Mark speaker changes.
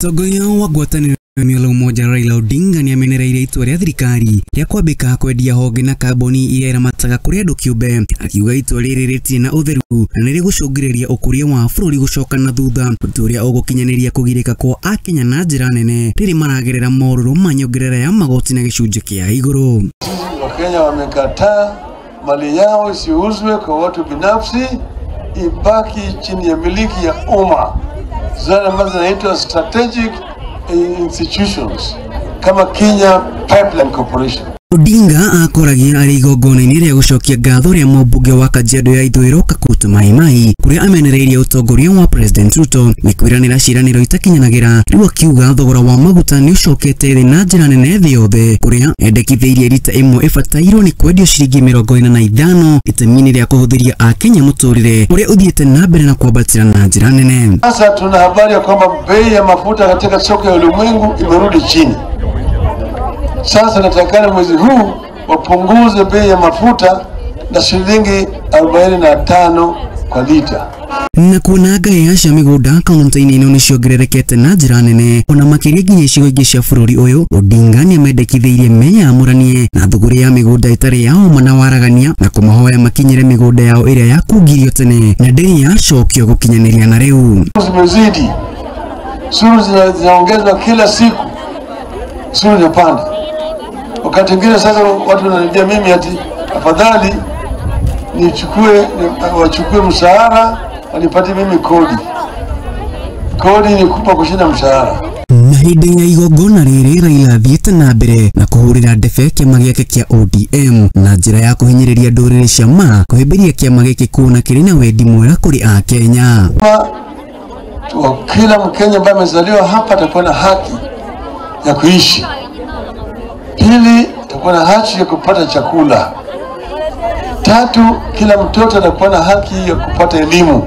Speaker 1: Mũtongoria wa ngwatanĩro ya Umoja Raila Odinga nĩamenereirie itua rĩa thirikari rĩa kwambĩka kwendia honge na kambuni iria iramataga kũrĩ andũ kĩũmbe, akiuga itua rĩrĩ rĩtirĩ na ũtheru na nĩrĩgũcũngĩrĩria ũkũria wa bũrũri gũcoka na thutha, ũndũ ũrĩa ũgũkinyanĩria kũgirĩka kwa akenya na njĩra nene rĩrĩ maragerera morũrũ ma nyongerera ya magoti na gĩcunjĩ kĩa igũrũ.
Speaker 2: Wakenya wamekataa mali yao isiuzwe kwa watu binafsi, ibaki chini ya miliki ya umma, zile ambazo zinaitwa strategic institutions kama Kenya Pipeline Corporation.
Speaker 1: Odinga akoragia arĩ igongona-inĩ rĩa gũcokia ngatho rĩa mũmbunge wa Kajiado ya Ithũĩro Kakuto Maimai, kũrĩa amenereirie ũtongoria wa President Ruto nĩ kwĩranĩra ciĩranĩro itakinyanagĩra, rĩu akiuga thogora wa maguta nĩ ũcokete thĩ na njĩra nene thĩ yothe, kũrĩa endekithĩirie rita ĩmwe ĩbatairwo nĩ kwendio ciringi 45 itemi-inĩ rĩa kũhũthĩria akenya mũtũrĩre ũrĩa ũthiĩte na mbere na kwambatĩra na njĩra nene.
Speaker 2: Sasa tuna habari ya kwamba bei ya mafuta katika soko ya ulimwengu imerudi chini. Sasa natakana mwezi huu wapunguze bei ya mafuta na shilingi 45 kwa lita.
Speaker 1: Na kuona ngaya cia mĩgũnda kaunti-inĩ ĩno nĩciongererekete na njĩra nene ona makĩria nginya icigo ingĩ cia bũrũri ũyũ, Odinga nĩamendekithĩirie meyamũranie na thũgũrĩ ya mĩgũnda ĩtarĩ ya ũma na waragania na kũmahoya makinyĩre mĩgũnda yao ĩrĩa yakungirio tene na ndĩrĩ yacokio gũkinyanĩria na rĩu.
Speaker 2: Zimezidi, suru zinaongezwa kila siku, suru zinapanda. Wakati mwingine sasa watu wananiambia mimi ati afadhali nichukue wachukue mshahara wanipatie mimi kodi. Kodi ni kubwa kushinda mshahara.
Speaker 1: Na hĩndĩ ya igongona rĩrĩ Raila athiĩte na mbere na kũhũrĩra ndebe kĩama gĩake kĩa ODM na njĩra ya kũhinyĩrĩria ndũrĩrĩ cia ma kũhĩmbĩria kĩama gĩkĩ kuona kĩrĩ na wendi mwega kũrĩ akenya.
Speaker 2: Kila Mkenya ambaye amezaliwa hapa atakuwa na haki ya kuishi. Pili, atakuwa na haki ya kupata chakula. Tatu, kila mtoto atakuwa na haki ya kupata elimu.